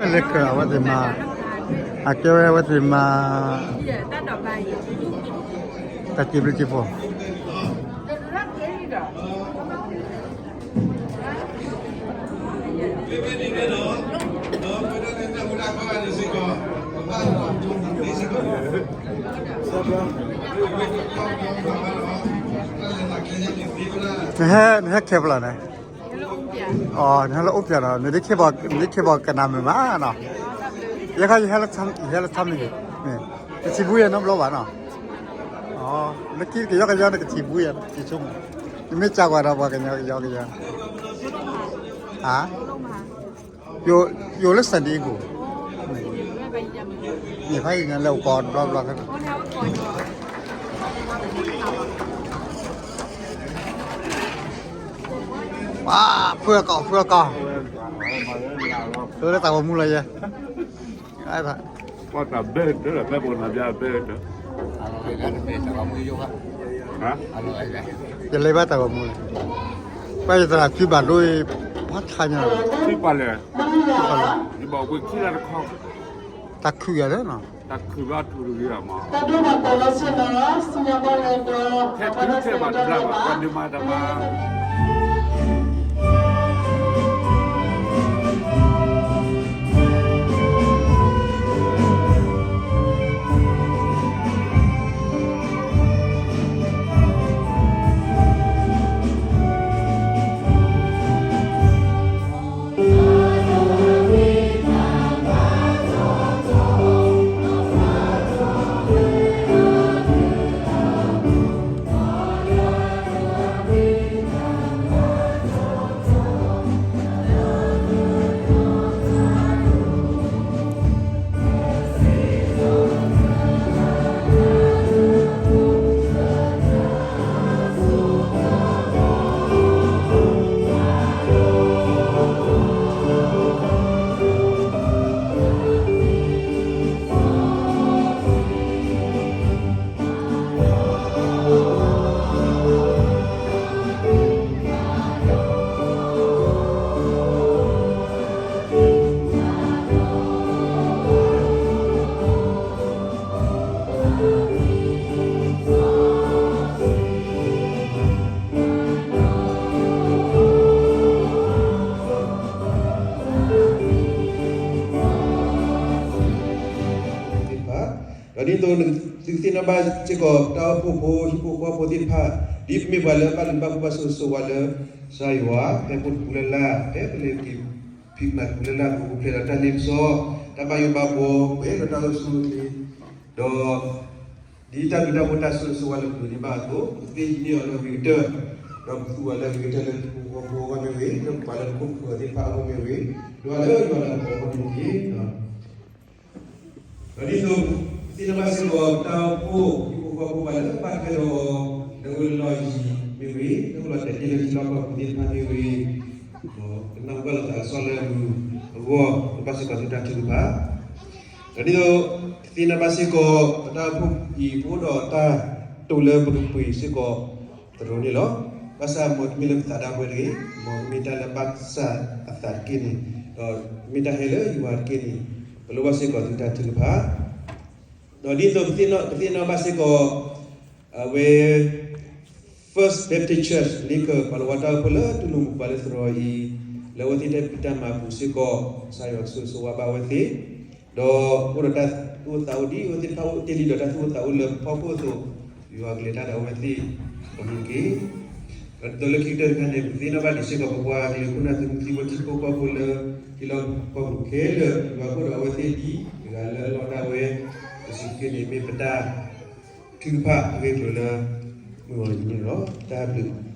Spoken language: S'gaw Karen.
လၢကၢၤအဝဲသ့ၣ်မၤ, အကဲဝဲအဝဲသ့ၣ်မၤ, တၢ်စံးဘျုးစံးဖှိၣ်, နဟဲ, နဟဲခဲဖျါန့ၣ်, နဟဲလၢအိၣ်ပျးနီၤ, နဒ်ခ့ဘီကနၣ်မုာ်မးနီၤ, ယဲခါယဟဲလၢ, ယဟဲလၢထါမ့ၢ်ဂ့ၤ, ကထံၣ်ဘူးယဲနီတဘျီဘၣ်နီၤ, လၢခံကယီကယီန့ၣ်ကထံၣ်ဘူးယဲ, နမ့ၢ်စံးကွၢ်ဒီးပှၤကညီကယီကယီ, ယအိၣ်လၢ San Diego, န့ၣ်ဖဲအံၤန့ၣ်လၢအိၣ်ကီးတဘျီဘျီဖဲန့ၣ်, ဖုအကီၢ် ဖုအကီၢ်, လၢတၢ်ဂီၤမူလီၤယဲ, တၢ်ဘဲၣ်တၢ်, ယလဲၤဘၣ်တၢ်ဂီၤမူလီၤ, ပှၤယသရၣ်စုဘၣ်ဒိ, ပှၤထါညါ, တၢ်ခုၣ်ယၤလၢနီၤ, တၢ်ခုၣ်ဘၣ်ထူတဂ့ၤမး, ထဲထဲဘၣ်တဘျါဘၣ် ပှၤဒုးမၤတၢ်မၤ သ့ၣ်တဖၣ်, ဒီးဒ်သိး သုကသ့ၣ်နီၣ်ဘၣ်စ့ၢ်ကီး တၢ်အိၣ်ဖှိၣ်ဖိ ဟံၣ်ဖိဃီဖိသ့ၣ်တဖၣ်, ဒ်ပမ့ၢ်ပှၤလၢဘၣ်လူၤဘၣ်ဖှိၣ်ဘၣ်ဆိၣ်ဂ့ၤဆိၣ်ဝါလၢ ကစၢ်ယွၤ ဖဲပအိၣ်တပူၤလၢ်လၢ်, ဖဲပလဲၤက့ၤဖံးကမၤတပူၤလၢ်လၢ် ပအိၣ်ဖျဲၣ်ဒီးတၢ်လ့ပစီ, တၢ်ဘၣ်ယိၣ်ဘၣ်ဘှီ, ပအဲၣ်ဒိးတၢ်အိၣ်ဆူၣ်အိၣ်ချ့, ဒီး ဒ်တၢ်ဘျုးတၢ်ဖှိၣ်တၢ်ဆိၣ်ဂ့ၤဆိၣ်ဝါလၢပကဒိးန့ၢ်ဘၣ်အသိး, ပသ့ၣ်ညါန့ၢ်အီၤလၢအဂ့ၤကတၢၢ်, ဒီးပသူအီၤလၢအဂ့ၤကတၢၢ်လၢပဟံၣ်ဖိဃီဖိအဂီၢ်မ့ၢ်ဂ့ၤ, လၢပပှၤလၢပခိၣ်ပဃၢၤသ့ၣ်တဖၣ်အဂီၢ်မ့ၢ်ဂ့ၤ, ဒီးလၢယွၤလၢပှၤဂီၢ်မ့ၢ်ဂ့ၤ, ဒီးဒ်သိး သ့ၣ်နီၣ်ဘၣ်စ့ၢ်ကီး တၢ်အိၣ်ဖှိၣ်ဟံၣ်ဖိဃီဖိပှၤလၢဘၣ်ထွဲဒီးအီၤ လၢအအိၣ်လၢလီၢ်ယံၤမ့ၢ်ဂ့ၤ, လၢအအိၣ်လီၤတဲာ်တ့ၢ်လၢထံလီၢ်ကီၢ်ပူၤသ့ၣ်တဖၣ်မ့ၢ်ဂ့ၤ, ကနၣ်ဘၣ်လိာ်သးကစီၣ်လၢအဂီၢ် ဘၣ်စ့ၢ်ကီးသုတၢ်ထုကဖၣ် ဒီးဒ်သိး သ့ၣ်နီၣ်ဘၣ်စ့ၢ်ကီး တၢ်အိၣ်ဖှိၣ်အံၤ ပအိၣ်ဒီးတၢ်တိာ်လၢပကပှ့ၤစ့ၢ်ကီးသရိာ်န့ၣ်လီၤ. ဘၣ်ဆၣ်မ်တမ့ၢ်လၢပသးဒၣ်ဝဲတဂ့ၤ, မ်ကမ့ၢ်တၢ်လၢဘၣ်ကစၢ်အသးတက့ၢ်န့ၣ်, ဒီးမ့ၢ်တၢ်ဟဲလၢယွၤတက့ၢ်န့ၣ်, ပလိၣ်ဘၣ်စ့ၢ်ကီးသုတၢ်ထုကဖၣ် ဒီးဒ်သိး ပသ့ၣ်နီၣ်ဘၣ်စ့ၢ်ကီး အဝဲ First Baptist Church လ့ကၢၢ် ပှၤလီၤဝါတၢ်အိၣ်ဖှိၣ်လၢတူၢ်လိာ်မုာ်ပှၤလၢသရိာ်အံၤ, လၢအဝဲသ့ၣ်တၢ်ဖံးတၢ်မၤပူၤစ့ၢ်ကီး, ကစၢ်ယွၤကဆိၣ်ဂ့ၤဆိၣ်ဝါဘၣ်အဝဲသ့ၣ်, ဒီးအိၣ်ဒီးတၢ်သူၣ်အိၣ်သးအိၣ်ဒ်အဝဲသ့ၣ်တဖၣ်အိၣ်တ့ၢ်လံဒီးတၢ်သူၣ်အိၣ်သးအိၣ်လၢပဖီခိၣ်အသိး, ယွၤကလဲၤတၢ်ဒီးအဝဲသ့ၣ်အဂီၢ်န့ၣ်တက့ၢ်. ဒီးဒ်သိးလၢခံကတၢၢ်တခါန့ၣ် ပသ့ၣ်နီၣ်ဘၣ်ဒံးစ့ၢ်ကီး ပပှၤကလုာ်ခိၣ်နၢ်သုးမုၢ်သံၣ်ဘိထံဖိကီၢ်ဖိလၢ ထံလီၢ်ကီၢ်ပူၤခဲလၢာ် ယွၤကအိၣ်ဒီးအဝဲသ့ၣ်ဒ်တဂၤလၢအလီၢ်တၢ်ဝဲ, ပစံးတက့ၢ်န့ၣ် မ့ၢ်ပတၢ်ထုကဖၣ်အဂ့ၢ်အကျိၤလၢ မုၢ်ဂီၤအံၤန့ၣ်လီၤ. တၢ်ဘျုး